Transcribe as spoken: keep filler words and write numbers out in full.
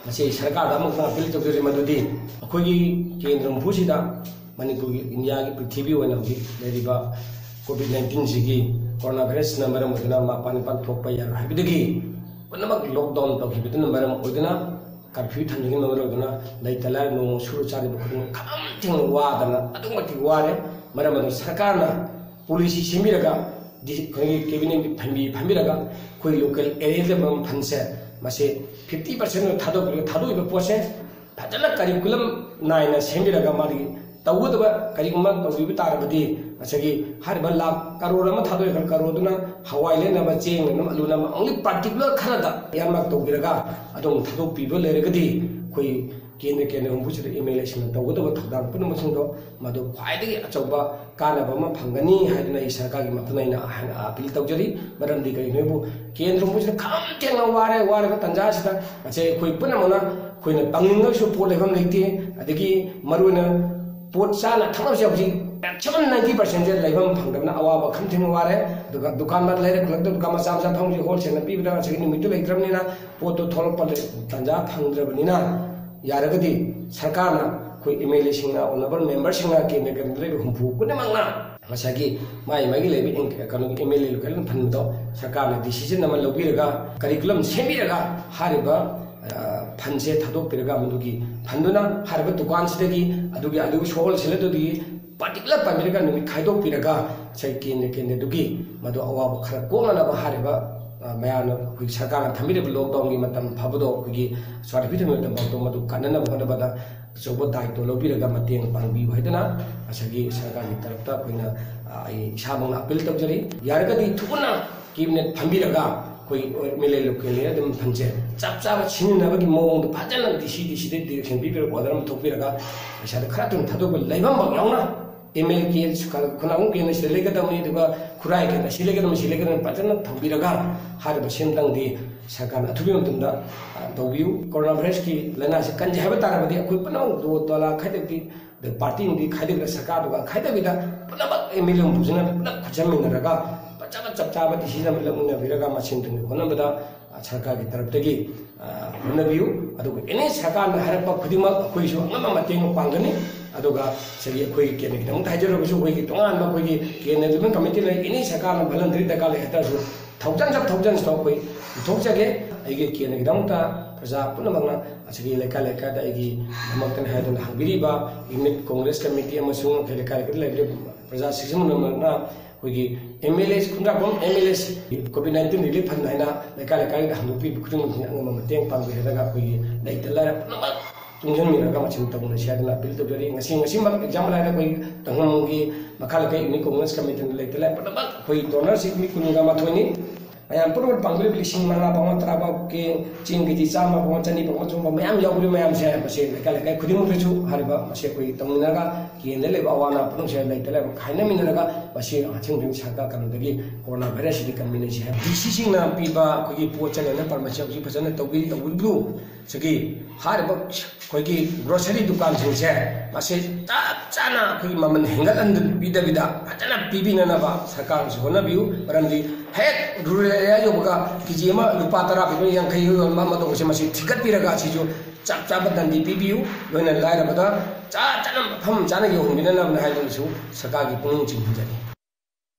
ꯃꯁꯤ ꯁꯔꯀꯥꯔꯗ ꯑꯃꯈꯛꯇꯪ ꯑꯄꯤꯜ ꯇꯧꯖꯔꯤ, ꯃꯗꯨꯗꯤ ꯑꯩꯈꯣꯏꯒꯤ ꯀꯦꯟꯗ꯭ꯔ ꯍꯨꯝꯐꯨꯁꯤꯗ ꯃꯅꯤꯄꯨꯔꯒꯤ, ꯏꯟꯗꯤꯌꯥꯒꯤ, ꯄ꯭ꯔꯤꯊꯤꯕꯤꯒꯤ ꯑꯣꯏꯅ ꯍꯧꯖꯤꯛ ꯂꯩꯔꯤꯕ ꯀꯣꯚꯤꯗ ꯅꯥꯏꯟꯇꯤꯟꯁꯤꯒꯤ, ꯀꯣꯔꯣꯅꯥ ꯚꯥꯏꯔꯁꯅ ꯃꯔꯝ ꯑꯣꯏꯗꯨꯅ ꯃꯄꯥꯟ ꯏꯄꯥꯟ ꯊꯣꯛꯄ ꯌꯥꯔꯣꯏ ꯍꯥꯏꯕꯗꯒꯤ ꯄꯨꯝꯅꯃꯛ ꯂꯣꯛꯗꯥꯎꯟ ꯇꯧꯈꯤꯕꯗꯨꯅ ꯃꯔꯝ ꯑꯣꯏꯗꯨꯅ, ꯀꯔꯐ꯭ꯌꯨ ꯊꯝꯖꯤꯟꯕꯅ ꯃꯔꯝ ꯑꯣꯏꯗꯨꯅ ꯂꯩꯇ ꯂꯥꯏꯔ ꯅꯣꯡꯃ ꯁꯨꯔ ꯆꯥꯔꯤꯕ ꯈꯨꯗꯤꯡꯃꯛ ꯈꯝ ꯊꯦꯡꯅ ꯋꯥꯗꯅ ꯑꯗꯨꯛꯀꯤ ꯃꯇꯤꯛ ꯋꯥꯔꯦ꯫ ꯃꯔꯝ ꯑꯗꯨꯅ ꯁꯔꯀꯥꯔꯅ ꯄꯣꯂꯤꯁꯤ ꯁꯦꯝꯕꯤꯔꯒ, ꯗꯤ-, ꯑꯩꯈꯣꯏꯒꯤ ꯀꯦꯕꯤꯅꯦꯠꯀꯤ ꯐꯝꯕꯤ ꯐꯝꯕꯤꯔꯒ ꯑꯩꯈꯣꯏ ꯂꯣꯀꯦꯜ ꯑꯦꯔꯤꯌꯥꯗ ꯂꯩꯕ ꯐꯟꯁꯦ ꯃꯁꯤ ꯐꯤꯐꯇꯤ ꯄꯥꯔꯁꯦꯟ ꯊꯥꯗꯣꯛꯄꯤꯔꯒ, ꯊꯥꯗꯣꯛꯏꯕ ꯄꯣꯠꯁꯦ ꯐꯖꯅ ꯀꯔꯤꯀꯨꯂꯝ ꯅꯥꯏꯅ ꯁꯦꯝꯕꯤꯔꯒ ꯃꯥꯒꯤ ꯇꯧꯒꯗꯕ ꯀꯔꯤꯒꯨꯝꯕ ꯇꯧꯕꯤꯕ ꯇꯥꯔꯕꯗꯤ, ꯉꯁꯥꯏꯒꯤ ꯍꯥꯏꯔꯤꯕ ꯂꯥꯈ ꯀꯔꯣꯔ ꯑꯃ ꯊꯥꯗꯣꯛꯑꯦ ꯈꯜꯂꯣ, ꯀꯔꯣꯔꯗꯨꯅ ꯍꯋꯥꯏ ꯂꯩꯅꯕ, ꯆꯦꯡ ꯂꯩꯅꯕ, ꯑꯂꯨ ꯂꯩꯅꯕ, only particular ꯈꯔꯗ earmark ꯇꯧꯕꯤꯔꯒ ꯑꯗꯨꯝ ꯊꯥꯗꯣꯛꯄꯤꯕ ꯂꯩꯔꯒꯗꯤ, ꯑꯩꯈꯣꯏ ꯀꯦꯟꯗ꯭ꯔ, ꯀꯦꯟꯗ꯭ꯔ ꯍꯨꯝꯐꯨꯁꯤꯗ ꯑꯦꯝ ꯑꯦꯜ ꯑꯦꯁꯤꯡꯅ ꯇꯧꯒꯗꯕ ꯊꯧꯗꯥꯡ ꯄꯨꯝꯅꯃꯛꯁꯤꯡꯗꯣ ꯃꯗꯨ ꯈ꯭ꯋꯥꯏꯗꯒꯤ ꯑꯆꯧꯕ ꯀꯥꯟꯅꯕ ꯑꯃ ꯐꯪꯒꯅꯤ ꯍꯥꯏꯗꯨꯅ ꯑꯩ ꯁꯔꯀꯥꯔꯒꯤ ꯃꯐꯝꯗ ꯑꯩꯅ ꯍꯥꯏꯅ ꯑꯄꯤꯜ ꯇꯧꯖꯔꯤ꯫ ꯃꯔꯝꯗꯤ ꯀꯔꯤꯒꯤꯅꯣ ꯍꯥꯏꯕꯨ, ꯀꯦꯟꯗ꯭ꯔ ꯍꯨꯝꯐꯨꯁꯤꯗ ꯈꯝ ꯊꯦꯡꯅ ꯋꯥꯔꯦ꯫ ꯋꯥꯔꯤꯕ ꯇꯥꯟꯖꯥꯁꯤꯗ ꯉꯁꯤ ꯑꯩꯈꯣꯏ ꯄꯨꯝꯅꯃꯛꯅ, ꯑꯩꯈꯣꯏꯅ ꯇꯧꯅꯤꯡꯉꯁꯨ ꯄꯣꯠ ꯂꯩꯐꯝ ꯂꯩꯇꯦ, ꯑꯗꯒꯤ ꯃꯔꯨꯑꯣꯏꯅ ꯄꯣꯠ ꯆꯥꯅ ꯊꯛꯅꯕꯁꯦ ꯍꯧꯖꯤꯛ maximum ninety percent ꯁꯦ ꯂꯩꯐꯝ ꯐꯪꯗꯕꯅ ꯑꯋꯥꯕ ꯈꯝ ꯊꯦꯡꯅ ꯋꯥꯔꯦ꯫ ꯑꯗꯨꯒ ꯗꯨꯀꯥꯟ ꯂꯩꯔꯛ ꯈꯨꯂꯛꯇ ꯗꯨꯀꯥꯟ ꯃꯆꯥ ꯃꯆꯥ ꯐꯝꯕꯁꯦ ꯍꯣꯜꯁꯦꯜꯅ ꯄꯤꯕꯗ ꯉꯁꯤꯒꯤ ꯅꯨꯃꯤꯠꯇꯨ ꯂꯩꯇ꯭ꯔꯕꯅꯤꯅ ꯄꯣꯠꯇꯨ ꯊꯣꯛꯂꯛꯄ ꯇꯥꯟꯖꯥ ꯐꯪꯗ꯭ꯔꯕꯅꯤꯅ, ꯌꯥꯔꯒꯗꯤ ꯁꯔꯀꯥꯔꯅ, ꯑꯩꯈꯣꯏ ꯑꯦꯝ ꯑꯦꯜ ꯑꯦꯁꯤꯡꯅ, ꯑꯣꯅꯔꯦꯕꯜ ꯃꯦꯝꯕꯔꯁꯤꯡꯅ, ꯀꯦꯟꯗ꯭ꯔ ꯀꯦꯟꯗ꯭ꯔ ꯂꯩꯕ ꯍꯨꯝꯐꯨ ꯄꯨꯝꯅꯃꯛꯅ ꯉꯁꯥꯏꯒꯤ ꯃꯥꯒꯤ ꯃꯥꯒꯤ ꯂꯩꯕ ꯏꯟ-, ꯀꯩꯅꯣꯒꯤ ꯑꯦꯝ ꯑꯦꯜ ꯑꯦ ꯂꯣꯀꯦꯜ ꯐꯟꯗꯣ ꯁꯔꯀꯥꯔꯅ ꯗꯤꯁꯤꯖꯟ ꯑꯃ ꯂꯧꯕꯤꯔꯒ, ꯀꯔꯤꯀꯨꯂꯝ ꯁꯦꯝꯕꯤꯔꯒ ꯍꯥꯏꯔꯤꯕ, ꯑ, ꯐꯟꯁꯦ ꯊꯥꯗꯣꯛꯄꯤꯔꯒ ꯃꯗꯨꯒꯤ ꯐꯟꯗꯨꯅ ꯍꯥꯏꯔꯤꯕ ꯗꯨꯀꯥꯟꯁꯤꯗꯒꯤ, ꯑꯗꯨꯒꯤ, ꯑꯗꯨꯒꯤ ꯁꯣ ꯍꯣꯜꯁꯦꯂꯔꯗꯨꯗꯒꯤ ꯄꯥꯔꯇꯤꯀꯨꯂꯔ ꯄꯥꯝꯕꯤꯔꯒ ꯅꯨꯃꯤꯠ ꯈꯥꯏꯗꯣꯛꯄꯤꯔꯒ ꯉꯁꯥꯏ ꯀꯦꯟꯗ꯭ꯔ ꯀꯦꯟꯗ꯭ꯔꯗꯨꯒꯤ ꯃꯗꯨ ꯑꯋꯥꯕ ꯈꯔ ꯀꯣꯛꯅꯅꯕ ꯍꯥꯏꯔꯤꯕ, ꯑ, ꯃꯌꯥꯝꯅ ꯑꯩꯈꯣꯏꯒꯤ ꯁꯔꯀꯥꯔꯅ ꯊꯝꯕꯤꯔꯤꯕ ꯂꯣꯛꯗꯥꯎꯟꯒꯤ ꯃꯇꯝ ꯐꯥꯕꯗꯣ, ꯑꯩꯈꯣꯏꯒꯤ ꯁ꯭ꯋꯥꯏꯗ ꯄꯤꯊꯕ ꯃꯇꯝ ꯐꯥꯎꯗꯣ ꯃꯗꯨ ꯀꯟꯅꯅꯕ ꯍꯣꯠꯅꯕꯗ ꯑꯆꯧꯕ ꯗꯥꯏꯇꯣ ꯂꯧꯕꯤꯔꯒ ꯃꯇꯦꯡ ꯄꯥꯡꯕꯤꯌꯨ ꯍꯥꯏꯗꯨꯅ ꯉꯁꯥꯏꯒꯤ ꯁꯔꯀꯥꯔꯒꯤ ꯇꯔꯞꯇ ꯑꯩꯈꯣꯏꯅ, ꯑ, ꯑꯩ ꯏꯁꯥꯃꯛꯅ ꯑꯄꯤꯜ ꯇꯧꯖꯔꯤ꯫ ꯌꯥꯔꯒꯗꯤ ꯊꯨꯅ ꯀꯦꯕꯤꯅꯦꯠ ꯐꯝꯕꯤꯔꯒ ꯑꯩꯈꯣꯏ ꯑꯦꯝ ꯑꯦꯜ ꯑꯦ ꯂꯣꯀꯦꯜ ꯑꯦꯔꯤꯌꯥ ꯑꯗꯨꯝ ꯐꯟꯁꯦ ꯆꯞ ꯆꯥꯕ ꯁꯤꯖꯤꯟꯅꯕꯒꯤ ꯃꯑꯣꯡꯗ ꯐꯖꯅ ꯗꯤ ꯁꯤ, ꯗꯤ ꯁꯤꯗ ꯗꯤꯔꯦꯛꯁꯟ ꯄꯤꯕꯤꯔꯒ, ꯑꯣꯔꯗꯔ ꯑꯃ ꯊꯣꯛꯄꯤꯔꯒ ꯄꯩꯁꯥꯗꯣ ꯈꯔ ꯊꯨꯅ ꯊꯥꯗꯣꯛꯄ, ꯂꯩꯐꯝꯃꯛ ꯌꯥꯎꯅ ꯑꯦꯝ ꯑꯦꯜ ꯀꯦ, ꯈꯨꯅꯥꯡ ꯀꯦꯟꯗ꯭ꯔ ꯁꯤꯗ ꯂꯩꯒꯗꯕꯅꯤ, ꯑꯗꯨꯒ ꯈꯨꯔꯥꯏ ꯀꯦꯟꯗ꯭ꯔ ꯁꯤ ꯂꯩꯒꯗꯕꯅꯤ, ꯁꯤ ꯂꯩꯒꯗꯕꯅꯤ ꯐꯖꯅ ꯊꯝꯕꯤꯔꯒ ꯍꯥꯏꯔꯤꯕ ꯁꯦꯟꯗꯪꯗꯤ ꯁꯔꯀꯥꯔꯅ ꯑꯊꯨꯕ ꯃꯇꯝꯗ, ꯑ, ꯇꯧꯕꯤꯌꯨ꯫ ꯀꯣꯔꯣꯅꯥ ꯚꯥꯏꯔꯁꯀꯤ ꯂꯥꯏꯅꯥꯁꯤ ꯀꯟꯖꯩ ꯍꯥꯏꯕ ꯇꯥꯔꯕꯗꯤ ꯑꯩꯈꯣꯏ ꯄꯨꯝꯅꯃꯛ ꯗꯣ ꯗꯣꯂꯥ ꯈꯥꯏꯗꯣꯛꯄꯤ, ꯑꯗꯩ ꯄꯥꯔꯇꯤ ꯅꯨꯡꯇꯤ ꯈꯥꯏꯗꯣꯛꯄꯤꯗ, ꯁꯔꯀꯥꯔꯗꯨꯒ ꯈꯥꯏꯗꯣꯛꯄꯤꯗ ꯄꯨꯝꯅꯃꯛ ꯑꯦꯝ ꯑꯦꯜ ꯑꯦ ꯍꯨꯝꯐꯨꯁꯤꯅ ꯄꯨꯂꯞ ꯈꯨꯠꯁꯝꯃꯤꯟꯅꯔꯒ ꯐꯖꯕ ꯆꯞ ꯆꯥꯕ ꯗꯤꯁꯤꯖꯟ ꯑꯃ ꯂꯧꯃꯤꯟꯅꯕꯤꯔꯒ ꯃꯁꯦꯟ ꯊꯨꯡꯅ ꯍꯣꯠꯅꯕꯗ ꯁꯔꯀꯥꯔꯒꯤ ꯇꯔꯞꯇꯒꯤ ꯍꯣꯠꯅꯕꯤꯌꯨ꯫ ꯑꯗꯨꯒ ꯑꯦꯅꯤ ꯁꯔꯀꯥꯔꯅ ꯍꯥꯏꯔꯛꯄ ꯈꯨꯗꯤꯡꯃꯛ ꯑꯩꯈꯣꯏꯁꯨ ꯑꯉꯝꯕ ꯃꯇꯦꯡ ꯄꯥꯡꯒꯅꯤ꯫ ꯑꯗꯨꯒ ꯉꯁꯥꯏꯒꯤ ꯑꯩꯈꯣꯏꯒꯤ ꯀꯦꯟꯗ꯭ꯔꯒꯤꯗꯃꯛꯇ ꯍꯥꯏꯖꯔꯒꯁꯨ, ꯑꯩꯈꯣꯏꯒꯤ ꯇꯣꯉꯥꯟꯕ ꯑꯩꯈꯣꯏꯒꯤ ꯀꯦꯟꯗ꯭ꯔ ꯗꯤꯕꯂꯞꯃꯦꯟ ꯀꯃꯤꯇꯤ ꯂꯩ, ꯑꯦꯅꯤ ꯁꯔꯀꯥꯔꯅ ꯚꯣꯂꯟꯇꯔꯤ ꯗꯔꯀꯥꯔ ꯂꯩ ꯍꯥꯏ ꯇꯥꯔꯁꯨ, ꯊꯥꯎꯖꯟ ꯁꯕ ꯊꯥꯎꯖꯟꯁꯇꯣ ꯑꯩꯈꯣꯏ ꯄꯨꯊꯣꯛꯆꯒꯦ꯫ ꯑꯩꯒꯤ ꯀꯦꯟꯗ꯭ꯔꯒꯤꯗꯃꯛꯇ ꯄ꯭ꯔꯖꯥ ꯄꯨꯝꯅꯃꯛꯅ ꯉꯁꯤꯒꯤ ꯂꯩꯀꯥꯏ ꯂꯩꯀꯥꯏꯗ ꯑꯩꯒꯤꯗꯃꯛꯇꯅꯤ ꯍꯥꯏꯗꯨꯅ ꯍꯥꯡꯕꯤꯔꯤꯕ ꯌꯨꯅꯤꯠ ꯀꯣꯡꯒ꯭ꯔꯦꯁ ꯀꯃꯤꯇꯤ ꯑꯃꯁꯨꯡ ꯑꯩꯈꯣꯏ ꯂꯩꯀꯥꯏ ꯂꯩꯀꯥꯏꯗ ꯂꯩꯔꯤꯕ ꯄ꯭ꯔꯖꯥꯁꯤꯡꯁꯤ ꯄꯨꯝꯅꯃꯛꯅ ꯑꯩꯈꯣꯏꯒꯤ ꯑꯦꯝ ꯑꯦꯜ ꯑꯦ ꯀꯨꯟꯊ꯭ꯔꯥ ꯀꯨꯟ M L A Covid nineteen relief fund ꯍꯥꯏꯅ ꯂꯩꯀꯥꯏ ꯂꯩꯀꯥꯏꯗ ꯍꯥꯡꯗꯣꯛꯄꯤꯕ ꯈꯨꯗꯤꯡꯃꯛꯁꯤꯅ ꯑꯉꯝꯕ ꯃꯇꯦꯡ ꯄꯥꯡꯕꯤꯔꯒ ꯑꯩꯈꯣꯏꯒꯤ ꯂꯩꯇ ꯂꯥꯏꯔ ꯄꯨꯝꯅꯃꯛ ꯇꯨꯡꯁꯤꯟꯃꯤꯟꯅꯔꯒ ꯃꯁꯤꯡ ꯇꯧꯃꯤꯟꯅꯁꯤ ꯍꯥꯏꯗꯨꯅ ꯑꯄꯤꯜ ꯇꯧꯖꯔꯤ꯫ ꯉꯁꯤ, ꯉꯁꯤꯃꯛ ꯑꯦꯛꯖꯥꯝꯄꯜ ꯍꯥꯏꯔꯒ ꯑꯩꯈꯣꯏ ꯇꯥꯡꯈꯨꯜꯒꯤ ꯃꯈꯥ ꯂꯩꯀꯥꯏ ꯌꯨꯅꯤꯠ ꯀꯣꯡꯒ꯭ꯔꯦꯁ ꯀꯃꯤꯇꯤꯅ ꯂꯩꯇ ꯂꯥꯏꯔ ꯄꯨꯝꯅꯃꯛ ꯑꯩꯈꯣꯏ ꯗꯣꯅꯔꯁꯤ ꯃꯤ ꯀꯨꯟꯒ ꯃꯥꯊꯣꯏꯅꯤ꯫ ꯃꯌꯥꯝ ꯄꯨꯝꯅꯃꯛ ꯄꯥꯡꯕꯤꯔꯤꯕ ꯂꯤꯁꯤꯡ ꯃꯉꯥ ꯐꯥꯎꯕ, ꯇꯔꯥ ꯐꯥꯎꯕ, ꯆꯦꯡ ꯀꯦꯖꯤ ꯆꯥꯝꯃ ꯐꯥꯎꯕ, ꯆꯅꯤ ꯐꯥꯎꯕ, ꯑꯆꯨꯝꯕ ꯃꯌꯥꯝ ꯌꯥꯎꯕꯤꯔꯤꯕ ꯃꯌꯥꯝꯁꯦ, ꯃꯁꯤ ꯂꯩꯀꯥꯏ ꯂꯩꯀꯥꯏ ꯈꯨꯗꯤꯡꯃꯛꯇꯁꯨ ꯍꯥꯏꯔꯤꯕ ꯃꯁꯤ ꯑꯩꯈꯣꯏ ꯇꯧꯃꯤꯟꯅꯔꯒ ꯀꯦꯟꯗ꯭ꯔꯗ ꯂꯩꯕ ꯑꯋꯥ ꯑꯅꯥ ꯄꯨꯝꯅꯃꯛꯁꯦ ꯂꯩꯇ ꯂꯥꯏꯔ ꯈꯥꯏꯅꯃꯤꯟꯅꯔꯒ ꯃꯁꯤ ꯑꯊꯤꯡꯕꯒꯤ ꯁꯔꯀꯥꯔ ꯀꯩꯅꯣꯗꯒꯤ ꯀꯣꯔꯣꯅꯥ ꯚꯥꯏꯔꯁꯁꯤꯗꯤ ꯀꯟꯃꯤꯟꯅꯁꯤ ꯍꯥꯏ꯫ ꯗꯤ ꯁꯤꯁꯤꯡꯅ ꯄꯤꯕ ꯑꯩꯈꯣꯏꯒꯤ ꯄꯣꯠ ꯆꯩ ꯂꯩꯅ ꯄꯔꯃꯤꯠꯁꯦ ꯍꯧꯖꯤꯛ ꯐꯖꯅ ꯇꯧꯕꯤ-, ꯇꯧꯕꯤꯕ꯭ꯔꯣ? ꯁꯤꯒꯤ ꯍꯥꯏꯔꯤꯕ ꯑꯩꯈꯣꯏꯒꯤ ꯒ꯭ꯔꯣꯁꯔꯤ ꯗꯨꯀꯥꯟꯁꯤꯡꯁꯦ ꯃꯁꯤ ꯆꯞ ꯆꯥꯅ ꯑꯩꯈꯣꯏꯒꯤ ꯃꯃꯜ ꯍꯦꯟꯒꯠꯍꯟꯕꯤꯗꯕꯤꯗ ꯐꯖꯅ ꯄꯤꯕꯤꯅꯅꯕ ꯁꯔꯀꯥꯔꯅꯁꯨ ꯍꯣꯠꯅꯕꯤꯌꯨ꯫ ꯃꯔꯝꯗꯤ ꯍꯦꯛ ꯔꯨꯔꯦꯜ ꯑꯦꯔꯤꯌꯥ ꯌꯧꯕꯒ ꯀꯦ ꯖꯤ ꯑꯃ ꯂꯨꯄꯥ ꯇꯔꯥ ꯄꯤꯕ, ꯌꯥꯡꯈꯩ ꯌꯣꯟꯕ ꯑꯃ ꯇꯧꯕꯁꯦ ꯃꯁꯤ ꯊꯤꯒꯠꯄꯤꯔꯒ ꯑꯁꯤꯁꯨ ꯆꯞ ꯆꯥꯕ ꯗꯟꯗꯤ ꯄꯤꯕꯤꯌꯨ꯫ ꯂꯣꯏꯅ ꯂꯥꯏꯔꯕꯗ ꯆꯞ ꯆꯥꯅ ꯃꯐꯝ ꯆꯥꯅ ꯌꯧꯍꯟꯕꯤꯅꯅꯕꯅꯤ ꯍꯥꯏꯗꯨꯅꯁꯨ ꯁꯔꯀꯥꯔꯒꯤ ꯄꯨꯛꯅꯤꯡ ꯆꯤꯡꯍꯟꯖꯔꯤ꯫